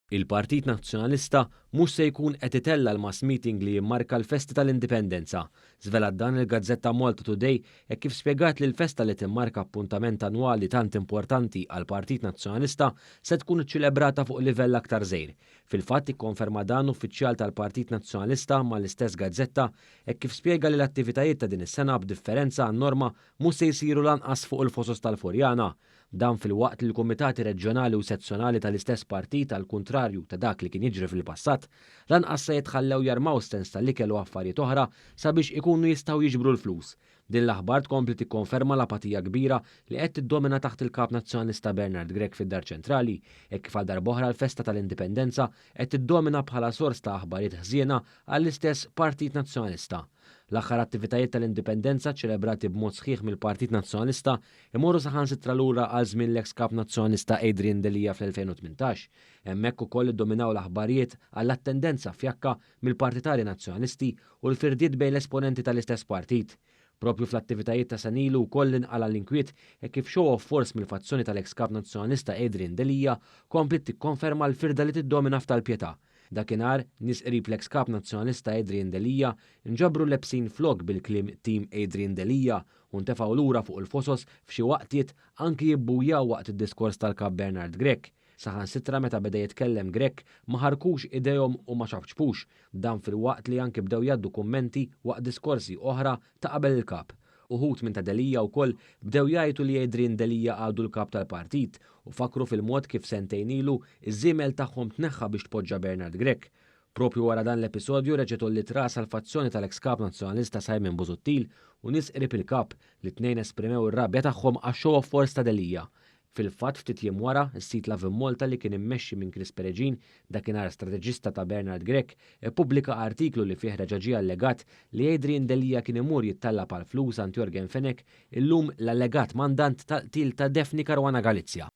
Il-Partit Nazzjonalista mhux se jkun qed itella' l-mass meeting li jimmarka l-festi tal-Indipendenza. Żvelat dan il-gazzetta Malta Today hekk kif spjegat li l-festa li timmarka appuntament annwali tant importanti għall-Partit Nazzjonalista se tkun iċċelebrata fuq livell aktar żgħir. Fil-fatt ikkonferma dan uffiċjal tal-Partit Nazzjonalista mal-istess gazzetta hekk kif spjega li l-attivitajiet ta' din is-sena b'differenza għan-norma mhux se jsiru lanqas fuq il-Fosos tal-Furjana. Dan filwaqt li l-kumitati reġjonali u sezzjonali tal-istess partit għall-kuntrarju ta' dak li kien jiġri fil-passat, lanqas se jitħallew jarmaw stands tal-ikel u affarijiet oħra sabiex ikunu jistgħu jiġbru l-flus. Din l-aħbar tkompli tikkonferma l-apatija kbira li qed tiddomina taħt il-Kap Nazzjonalista Bernard Grech fid-Dar Ċentrali, hekk kif għal darb'oħra l-festa tal-Indipendenza qed tiddomina bħala sors ta' aħbarijiet ħżiena għall-istess Partit Nazzjonalista. L-aħħar attivitajiet tal-Indipendenza ċċelebrati b'mod sħiħ mill-Partit Nazzjonalista imorru saħansitra lura għal żmien l-eks Kap Nazzjonalista Adrian Delia fl-2018. Hemmhekk ukoll iddominaw l-aħbarijiet għall-attendenza fjakka mill-partitarji Nazzjonalisti u l-firdiet bejn l-esponenti tal-istess partit. Propju fl-attivitajiet ta' sena ilu wkoll inqala' l-inkwiet hekk kif show of force mill-fazzjoni tal-eks Kap Nazzjonalista Adrian Delia kompliet tikkonferma l-firda li tiddomina f'Tal-Pietà. Dakinhar, nies qrib l-eks Kap Nazzjonalista Adrian Delia nġabru lebsin flok bil-kliem Team Adrian Delia u ntefgħu lura fuq il-fosos f'xi waqtiet anki jibbujaw waqt id-diskors tal-Kap Bernard Grech. Saħansitra meta beda jitkellem Grech ma ħarkux idejhom u ma ċapċpux, dan filwaqt li anki bdew jgħaddu kummenti waqt diskorsi oħra ta' qabel il-Kap. Uħud minn ta' Delia wkoll bdew jgħajtu li Adrian Delia għadu l-kap tal-partit u fakru fil-mod kif sentejn ilu iż-żiemel tagħhom tneħħa biex tpoġġa Bernard Grech. Propju wara dan l-episodju reġgħet għolliet rasha l-fazzjoni tal-eks kap Nazzjonalista Simon Busuttil u nies qrib il-kap li t-tnejn esprimew ir-rabja tagħhom għax-show of force ta' Delia. Fil-fatt ftit jiem wara, is-sit Lovin Malta li kien immexxi minn Chris Peregin, dakinhar strateġista ta' Bernard Grech, ippubblika artiklu li fih reġa' ġie allegat li Adrian Delia kien imur jittallab għal flus għand Yorgen Fenech, illum l-allegat mandant tal-qtil ta' Daphne Caruana Galizia.